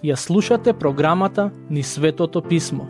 Ја слушате програмата Низ Светото Писмо.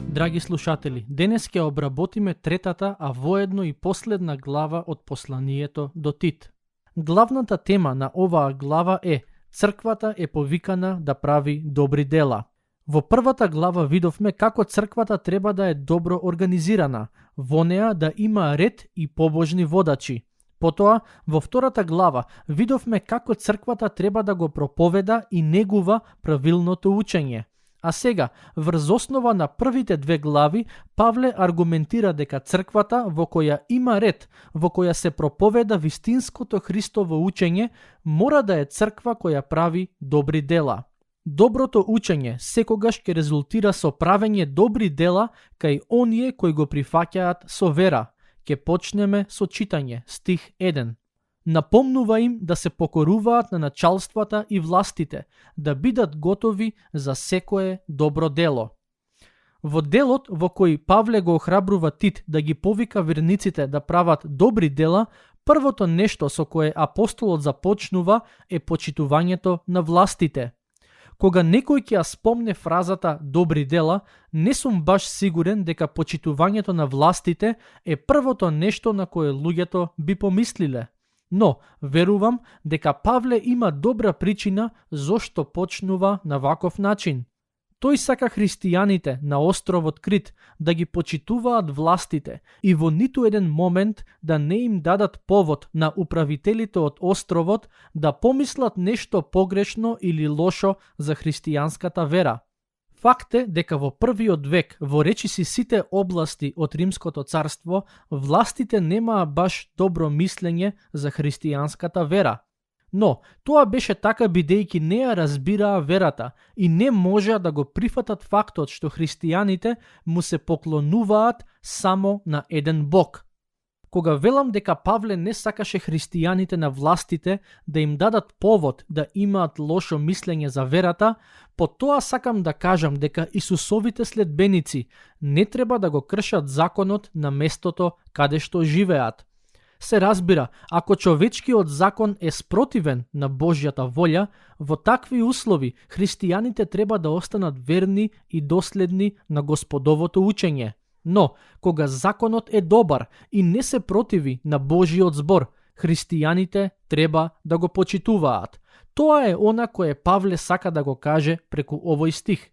Драги слушатели, денес ќе обработиме третата, а воедно и последна глава од посланието до Тит. Главната тема на оваа глава е Црквата е повикана да прави добри дела. Во првата глава видовме како црквата треба да е добро организирана, во неа да има ред и побожни водачи. Потоа, во втората глава, видовме како црквата треба да го проповеда и негува правилното учење. А сега, врз основа на првите две глави, Павле аргументира дека црквата во која има ред, во која се проповеда вистинското Христово учење, мора да е црква која прави добри дела. Доброто учење секогаш ќе резултира со правење добри дела кај оние кои го прифаќаат со вера. Ке почнеме со читање, стих 1. Напомнува им да се покоруваат на началствата и властите, да бидат готови за секое добро дело. Во делот во кој Павле го охрабрува Тит да ги повика верниците да прават добри дела, првото нешто со кое апостолот започнува е почитувањето на властите. Кога некој ќе ја спомне фразата добри дела, не сум баш сигурен дека почитувањето на властите е првото нешто на кое луѓето би помислиле. Но, верувам дека Павле има добра причина зошто почнува на ваков начин. Тој сака христијаните на островот Крит да ги почитуваат властите и во ниту еден момент да не им дадат повод на управителите од островот да помислат нешто погрешно или лошо за христијанската вера. Факт е дека во првиот век, во речиси сите области од Римското царство, властите немаа баш добро мислење за христијанската вера. Но, тоа беше така бидејќи не ја разбираа верата и не можеа да го прифатат фактот што христијаните му се поклонуваат само на еден Бог. Кога велам дека Павле не сакаше христијаните на властите да им дадат повод да имаат лошо мислење за верата, по тоа сакам да кажам дека Исусовите следбеници не треба да го кршат законот на местото каде што живеат. Се разбира, ако човечкиот закон е спротивен на Божјата волја, во такви услови христијаните треба да останат верни и доследни на Господовото учење. Но, кога законот е добар и не се противи на Божиот збор, христијаните треба да го почитуваат. Тоа е она кое Павле сака да го каже преку овој стих.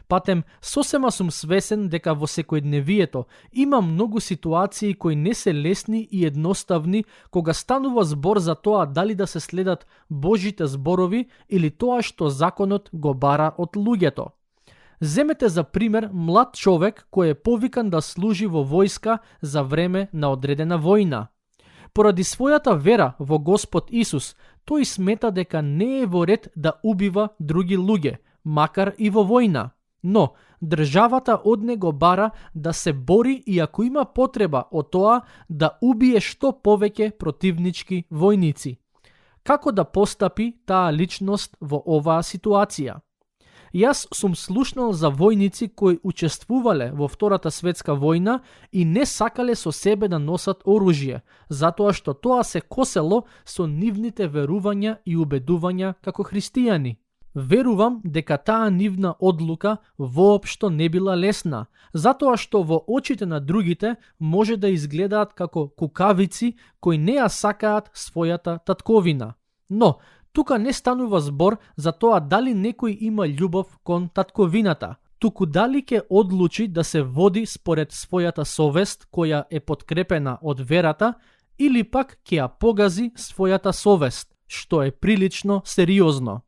Патем, сосема сум свесен дека во секојдневието има многу ситуации кои не се лесни и едноставни кога станува збор за тоа дали да се следат Божите зборови или тоа што законот го бара од луѓето. Земете за пример млад човек кој е повикан да служи во војска за време на одредена војна. Поради својата вера во Господ Исус, тој смета дека не е во ред да убива други луѓе, макар и во војна. Но, државата од него бара да се бори и ако има потреба од тоа да убие што повеќе противнички војници. Како да постапи таа личност во оваа ситуација? Јас сум слушнал за војници кои учествувале во Втората светска војна и не сакале со себе да носат оружје, затоа што тоа се косело со нивните верувања и убедувања како христијани. Верувам дека таа нивна одлука воопшто не била лесна, затоа што во очите на другите може да изгледаат како кукавици кои не ја сакаат својата татковина. Но, тука не станува збор за тоа дали некој има љубов кон татковината, туку дали ќе одлучи да се води според својата совест која е подкрепена од верата или пак ќе ја погази својата совест, што е прилично сериозно.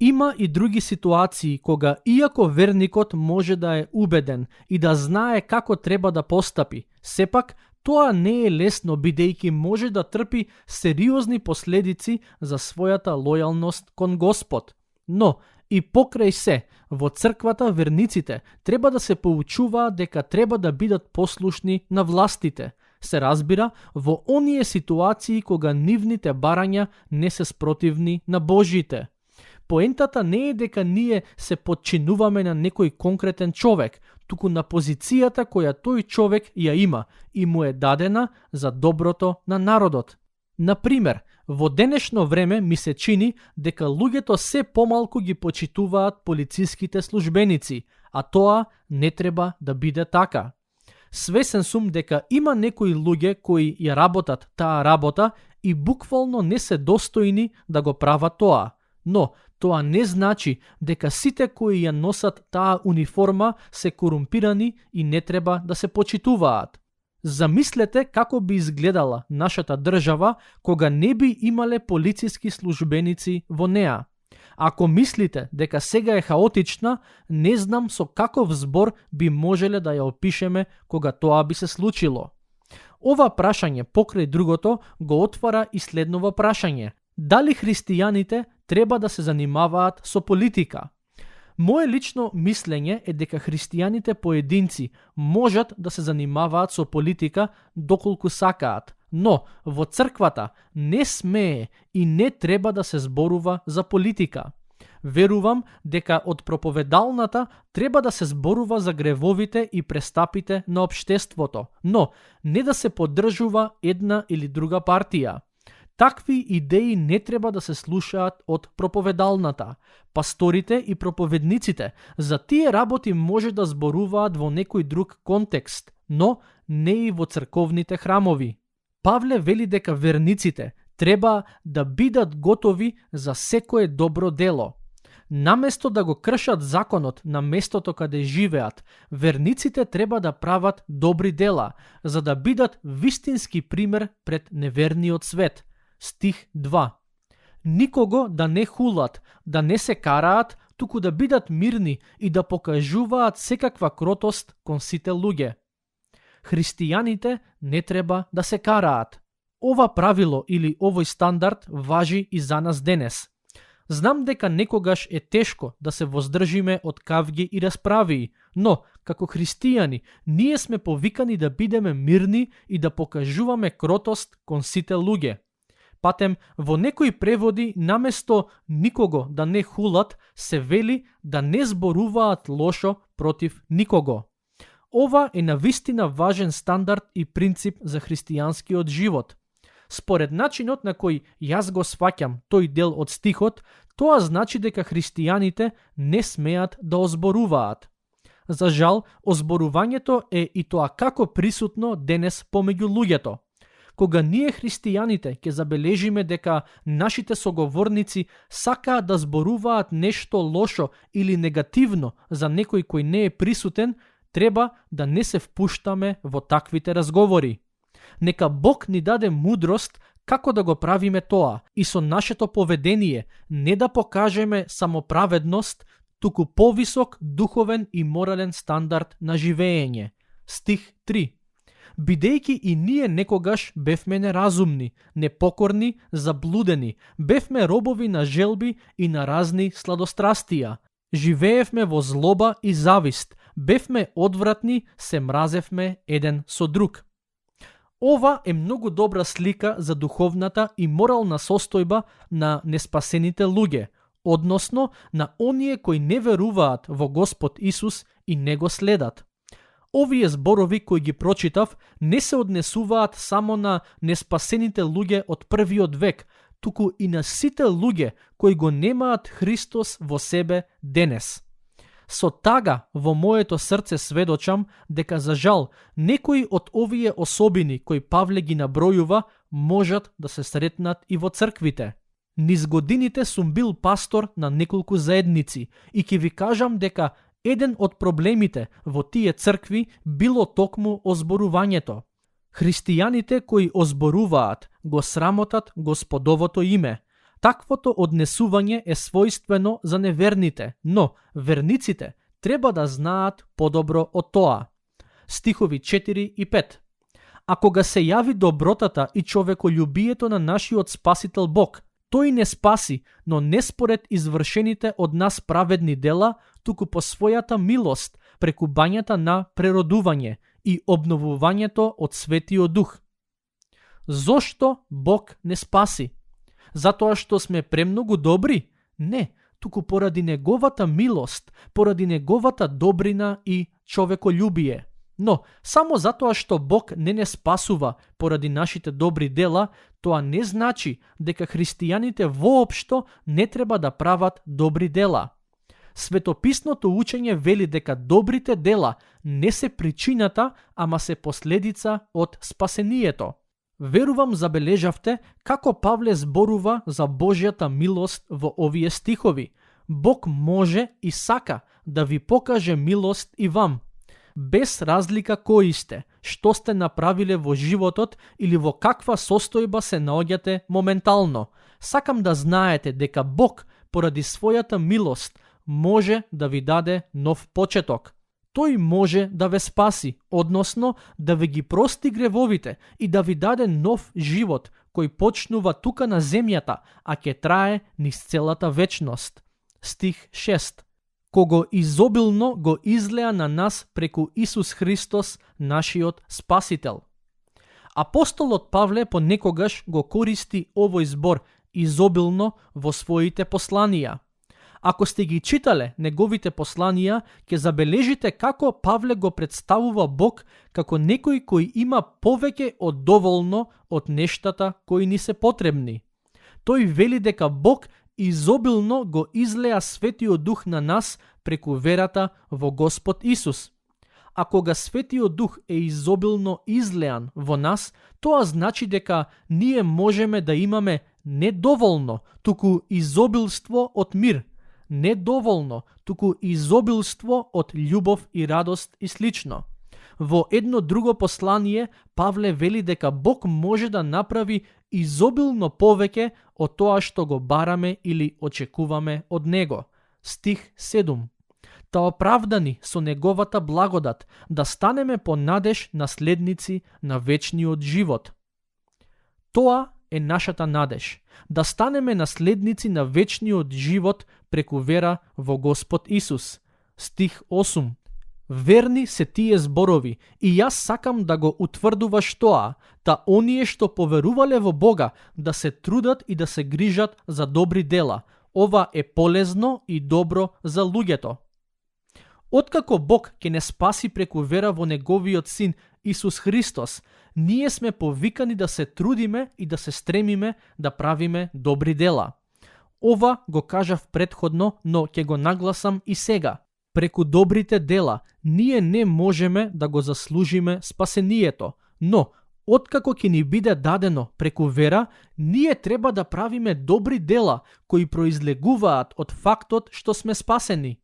Има и други ситуации кога иако верникот може да е убеден и да знае како треба да постапи, сепак тоа не е лесно бидејќи може да трпи сериозни последици за својата лојалност кон Господ. Но и покрај се, во црквата верниците треба да се поучуваат дека треба да бидат послушни на властите. Се разбира, во оние ситуации кога нивните барања не се спротивни на Божите. Поентата не е дека ние се подчинуваме на некој конкретен човек, туку на позицијата која тој човек ја има и му е дадена за доброто на народот. Например, во денешно време ми се чини дека луѓето се помалку ги почитуваат полициските службеници, а тоа не треба да биде така. Свесен сум дека има некои луѓе кои ја работат таа работа и буквално не се достојни да го прават тоа. Но тоа не значи дека сите кои ја носат таа униформа се корумпирани и не треба да се почитуваат. Замислете како би изгледала нашата држава кога не би имале полициски службеници во неа. Ако мислите дека сега е хаотична, не знам со каков збор би можеле да ја опишеме кога тоа би се случило. Ова прашање покрај другото го отвара и следново прашање. Дали христијаните треба да се занимаваат со политика? Моje лично мислење е дека христијаните поединци можат да се занимаваат со политика доколку сакаат, но во црквата не смее и не треба да се зборува за политика. Верувам дека од проповедалната треба да се зборува за гревовите и престапите на општеството, но не да се поддржува една или друга партија. Такви идеи не треба да се слушаат од проповедалната. Пасторите и проповедниците за тие работи може да зборуваат во некој друг контекст, но не и во црковните храмови. Павле вели дека верниците треба да бидат готови за секое добро дело. Наместо да го кршат законот на местото каде живеат, верниците треба да прават добри дела, за да бидат вистински пример пред неверниот свет. Стих 2. Никого да не хулат, да не се караат, туку да бидат мирни и да покажуваат секаква кротост кон сите луѓе. Христијаните не треба да се караат. Ова правило или овој стандард важи и за нас денес. Знам дека некогаш е тешко да се воздржиме од кавги и расправии, но како христијани ние сме повикани да бидеме мирни и да покажуваме кротост кон сите луѓе. Патем, во некои преводи, наместо никого да не хулат, се вели да не зборуваат лошо против никого. Ова е навистина важен стандард и принцип за христијанскиот живот. Според начинот на кој јас го сваќам тој дел од стихот, тоа значи дека христијаните не смеат да озборуваат. За жал, озборувањето е и тоа како присутно денес помеѓу луѓето. Кога ние христијаните ќе забележиме дека нашите соговорници сакаат да зборуваат нешто лошо или негативно за некој кој не е присутен, треба да не се впуштаме во таквите разговори. Нека Бог ни даде мудрост како да го правиме тоа и со нашето поведение не да покажеме самоправедност, туку повисок духовен и морален стандард на живење. Стих 3. Бидејќи и ние некогаш бевме неразумни, непокорни, заблудени, бевме робови на желби и на разни сладострастија. Живеевме во злоба и завист, бевме одвратни, се мразевме еден со друг. Ова е многу добра слика за духовната и морална состојба на неспасените луѓе, односно на оние кои не веруваат во Господ Исус и не го следат. Овие зборови кои ги прочитав не се однесуваат само на неспасените луѓе од првиот век, туку и на сите луѓе кои го немаат Христос во себе денес. Со тага во моето срце сведочам дека за жал некои од овие особини кои Павле ги набројува можат да се сретнат и во црквите. Низ годините сум бил пастор на неколку заедници и ќе ви кажам дека еден од проблемите во тие цркви било токму озборувањето. Христијаните кои озборуваат го срамотат Господовото име. Таквото однесување е својствено за неверните, но верниците треба да знаат подобро од тоа. Стихови 4 и 5. А кога се јави добротата и човеколюбието на нашиот Спасител Бог, тој не спаси, но не според извршените од нас праведни дела, туку по својата милост, преку бањата на преродување и обновувањето од Светиот Дух. Зошто Бог не спаси? Затоа што сме премногу добри? Не, туку поради неговата милост, поради неговата добрина и човеколюбие. Но, само затоа што Бог не спасува поради нашите добри дела, тоа не значи дека христијаните воопшто не треба да прават добри дела. Светописното учење вели дека добрите дела не се причината, ама се последица од спасението. Верувам забележавте како Павле зборува за Божјата милост во овие стихови. Бог може и сака да ви покаже милост и вам. Без разлика кои сте, што сте направиле во животот или во каква состојба се наоѓате моментално. Сакам да знаете дека Бог, поради својата милост, може да ви даде нов почеток. Тој може да ве спаси, односно да ви ги прости гревовите и да ви даде нов живот кој почнува тука на земјата, а ќе трае низ целата вечност. Стих 6. Кого изобилно го излеа на нас преку Исус Христос, нашиот Спасител. Апостолот Павле понекогаш го користи овој збор изобилно во своите посланија. Ако сте ги читале неговите посланија, ќе забележите како Павле го представува Бог како некој кој има повеќе од доволно од нештата кои ни се потребни. Тој вели дека Бог изобилно го излеа Светиот Дух на нас преку верата во Господ Исус. А кога Светиот Дух е изобилно излеан во нас, тоа значи дека ние можеме да имаме не доволно, туку изобилство од мир, не доволно, туку изобилство од љубов и радост и слично. Во едно друго послание Павле вели дека Бог може да направи изобилно повеќе од тоа што го бараме или очекуваме од Него. Стих 7. Та оправдани со Неговата благодат, да станеме по надеж наследници на вечниот живот. Тоа е нашата надеж, да станеме наследници на вечниот живот преку вера во Господ Исус. Стих 8. Верни се тие зборови и јас сакам да го утврдуваш тоа, та оние што поверувале во Бога да се трудат и да се грижат за добри дела. Ова е полезно и добро за луѓето. Откако Бог ќе не спаси преку вера во Неговиот Син Исус Христос, ние сме повикани да се трудиме и да се стремиме да правиме добри дела. Ова го кажав претходно, но ќе го нагласам и сега. Преку добрите дела ние не можеме да го заслужиме спасението, но откако ќе ни биде дадено преку вера, ние треба да правиме добри дела кои произлегуваат од фактот што сме спасени.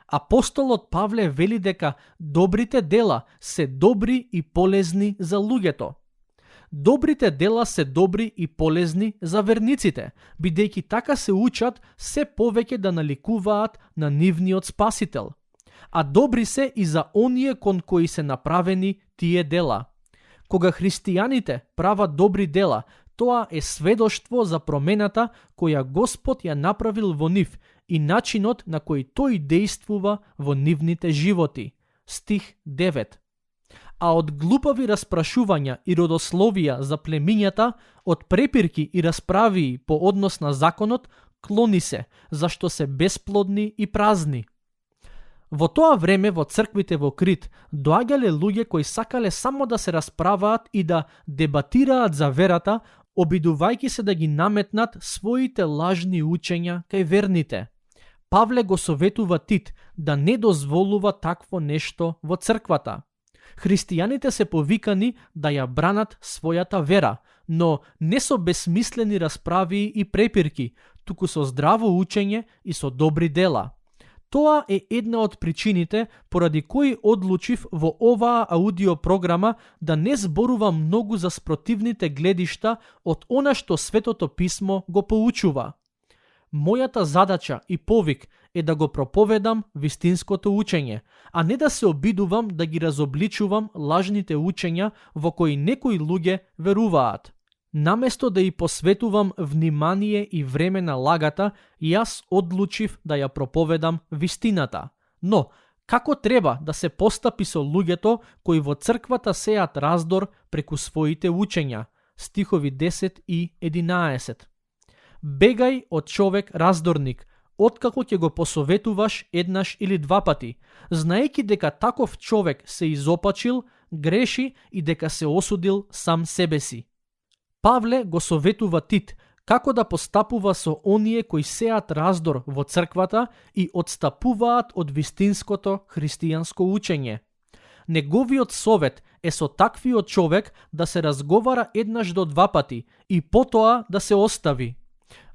Апостолот Павле вели дека добрите дела се добри и полезни за луѓето. Добрите дела се добри и полезни за верниците, бидејќи така се учат се повеќе да наликуваат на нивниот Спасител. А добри се и за оние кон кои се направени тие дела. Кога христијаните прават добри дела, тоа е сведоштво за промената која Господ ја направил во нив и начинот на кој тој действува во нивните животи. Стих 9. А од глупави распрашувања и родословија за племињата, од препирки и расправии по однос на законот, клони се, зашто се бесплодни и празни. Во тоа време во црквите во Крит доаѓале луѓе кои сакале само да се расправаат и да дебатираат за верата, обидувајќи се да ги наметнат своите лажни учења кај верните. Павле го советува Тит да не дозволува такво нешто во црквата. Христијаните се повикани да ја бранат својата вера, но не со безсмислени расправи и препирки, туку со здраво учење и со добри дела. Тоа е една од причините поради кои одлучив во оваа аудиопрограма да не зборувам многу за спротивните гледишта од она што Светото Писмо го поучува. Мојата задача и повик е да го проповедам вистинското учење, а не да се обидувам да ги разобличувам лажните учења во кои некои луѓе веруваат. Наместо да ја посветувам внимание и време на лагата, јас одлучив да ја проповедам вистината. Но, како треба да се постапи со луѓето кои во црквата сеат раздор преку своите учења? Стихови 10 и 11. Бегај од човек раздорник, откако ќе го посоветуваш еднаш или два пати, знаејќи дека таков човек се изопачил, греши и дека се осудил сам себе си. Павле го советува Тит како да постапува со оние кои сеат раздор во црквата и одстапуваат од вистинското христијанско учење. Неговиот совет е со таквиот човек да се разговара еднаш до два пати и потоа да се остави.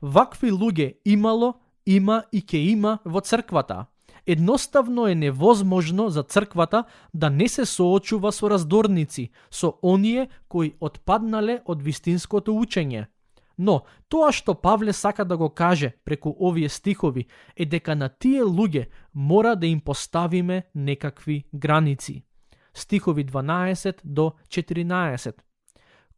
Вакви луѓе имало, има и ќе има во црквата. Едноставно е невозможно за црквата да не се соочува со раздорници, со оние кои отпаднале од вистинското учење. Но, тоа што Павле сака да го каже преку овие стихови е дека на тие луѓе мора да им поставиме некакви граници. Стихови 12 до 14.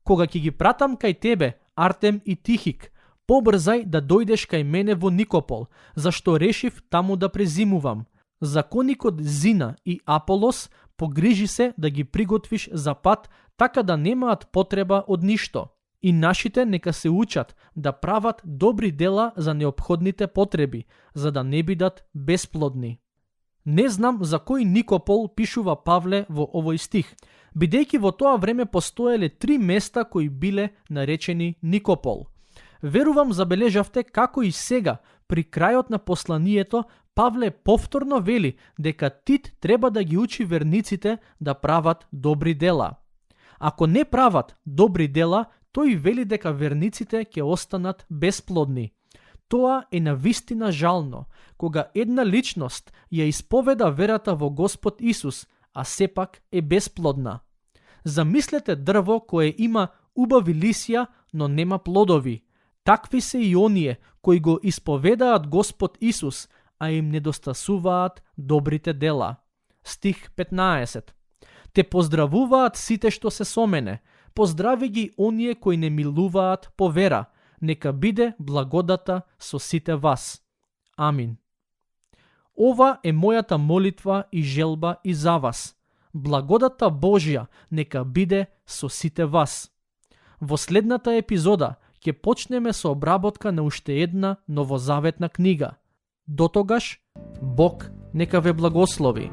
Кога ќе ги пратам кај тебе, Артем и Тихик, побрзај да дојдеш кај мене во Никопол, зашто решив таму да презимувам. Законикот Зина и Аполос погрижи се да ги приготвиш за пат, така да немаат потреба од ништо. И нашите нека се учат да прават добри дела за неопходните потреби, за да не бидат бесплодни. Не знам за кој Никопол пишува Павле во овој стих, бидејќи во тоа време постоеле 3 места кои биле наречени Никопол. Верувам забележавте како и сега, при крајот на посланието, Павле повторно вели дека Тит треба да ги учи верниците да прават добри дела. Ако не прават добри дела, тој вели дека верниците ќе останат бесплодни. Тоа е навистина жално, кога една личност ја исповеда верата во Господ Исус, а сепак е бесплодна. Замислете дрво кое има убави лисја, но нема плодови. Такви се и оние кои го исповедаат Господ Исус, а им недостасуваат добрите дела. Стих 15. Те поздравуваат сите што се со мене. Поздрави ги оние кои не милуваат по вера. Нека биде благодата со сите вас. Амин. Ова е мојата молитва и желба и за вас. Благодата Божја нека биде со сите вас. Во следната епизода ќе почнеме со обработка на уште една новозаветна книга. Дотогаш, Бог нека ве благослови.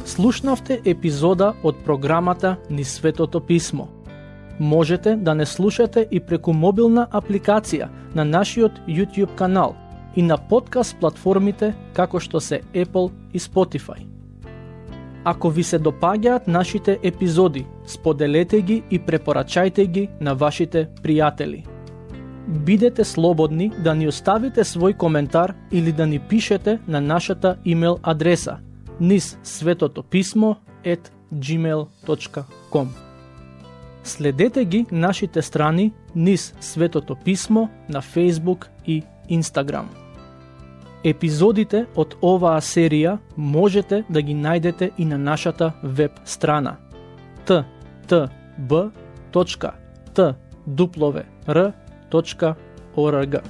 Слушнавте епизода од програмата Низ Светото Писмо. Можете да не слушате и преку мобилна апликација на нашиот YouTube канал и на подкаст платформите како што се Apple и Spotify. Ако ви се допаѓаат нашите епизоди, споделете ги и препорачајте ги на вашите пријатели. Бидете слободни да ни оставите свој коментар или да ни пишете на нашата имейл адреса nizsvetotopисmo@gmail.com. Следете ги нашите страни Низ Светото Писмо на Facebook и Instagram. Епизодите од оваа серија можете да ги најдете и на нашата веб страна ttb.twr.org.